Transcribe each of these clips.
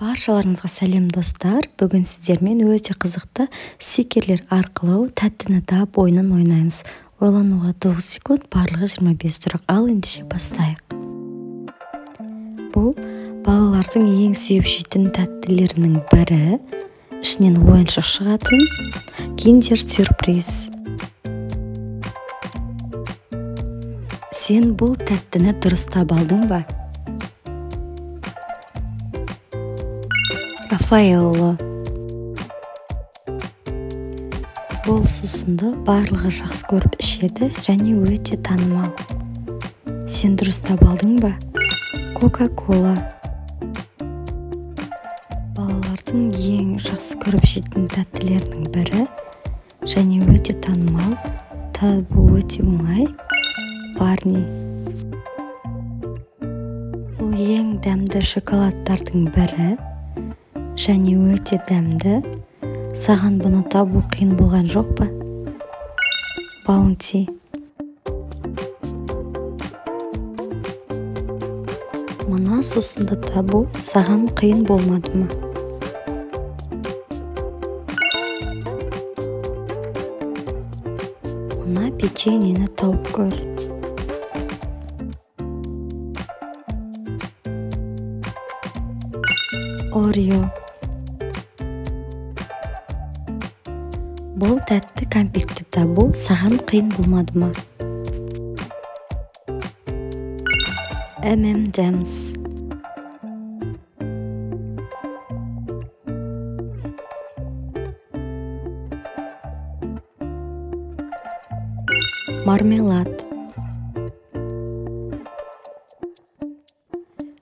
Баршаларыңызға сәлем достар. Бүгін сіздермен өте қызықты стикерлер арқылы тәттіні тап ойынын ойнаймыз. Ойлануға 9 секунд, барлығы 25 сұрақ. Ал ендеше бастайық. Бұл балалардың ең сүйіп жейтін тәттілерінің бірі. Ішінен ойыншық шығатын киндер сюрприз. Сен бұл тәттіні дұрыс таба алдың ба? Рафаэлло. Бұл сусынды барлығы жақсы көріп ішеді және өте танымал. Сен дұрыс таба алдың ба? Кока-кола. Балалардың ең жақсы көріп жейтін тәттілерінің бірі және өте танымал, табу өте оңай. Барни. Бұл ең дәмді шоколадтардың бірі және өте дәмді. Саған бұны табу қиын болған жоқ па? Баунти. Мына сусынды табу саған қиын болмады ма? Мына печеньені тауып көр. Орео. Бұл тәтті кәмпитті табу саған қиын болмады ма? M&M's. Мармелад.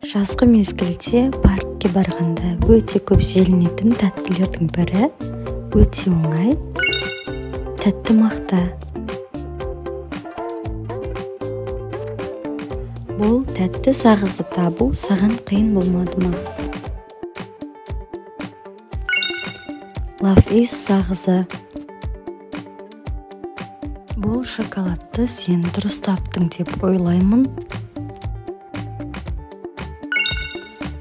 Жазғы мезгілде паркке барғанда өте көп желінетін тәттілердің бірі, өте оңай, тәтті мақта. Бұл тәтті сағызды табу саған қиын болмады ма? Love is сағызы. Бұл шоколадты сен дұрыс таптың деп ойлаймын.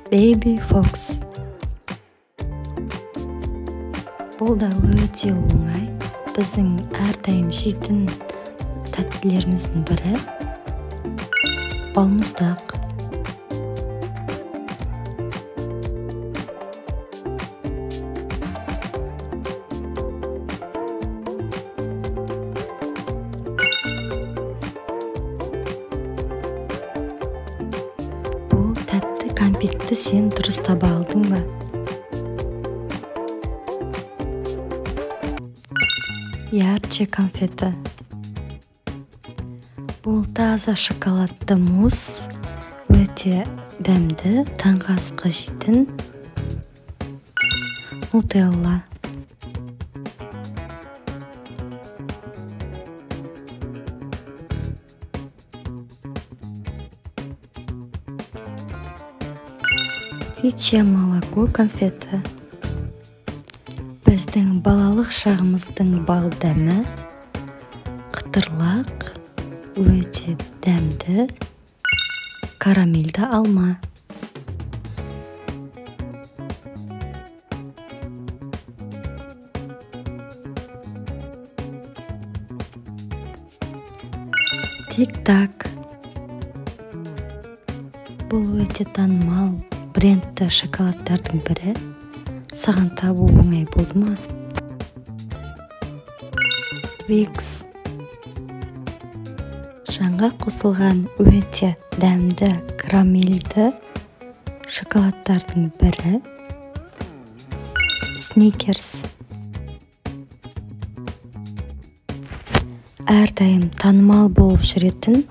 Baby Fox. Бұл да өте оңай. Біздің әрдайым жейтін тәттілеріміздің бірі. Балмұздақ. Бұл тәтті кәмпитті сен дұрыс таба алдың ба? Ярче конфеті. Бұл таза шоколадты мусс, өте дәмді, таңғы асқа жейтін. Нутелла. Птичье молоко конфеті. Біздің балалық шағымыздың бал дәмі, қытырлақ, өте дәмді, карамельді алма. Тик-так. Бұл өте танымал брендті шоколадтардың бірі. Саған табу оңай болды ма? Твикс. Жаңа қосылған өте дәмді карамельді шоколадтардың бірі. Сникерс. Әрдайым танымал болып жүретін,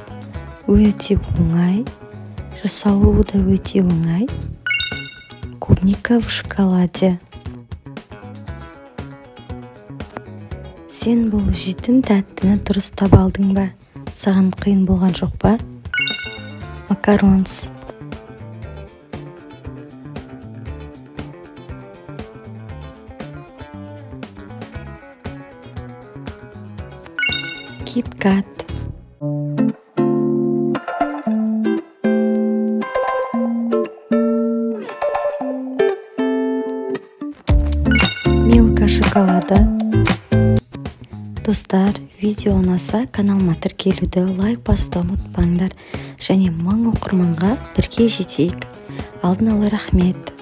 өте оңай, жасалуы да өте оңай. Клубника в шоколаде. Сен бұл жейтін тәттіні дұрыс таба алдың ба? Саған қиын болған жоқ па? Макаронс. Кит-кат. Шоколады. Достар, видео ұнаса, каналыма тіркелуді, лайк басуды ұмытпаңдар және 1000 оқырманға бірге жетейік. Алдын ала рахмет.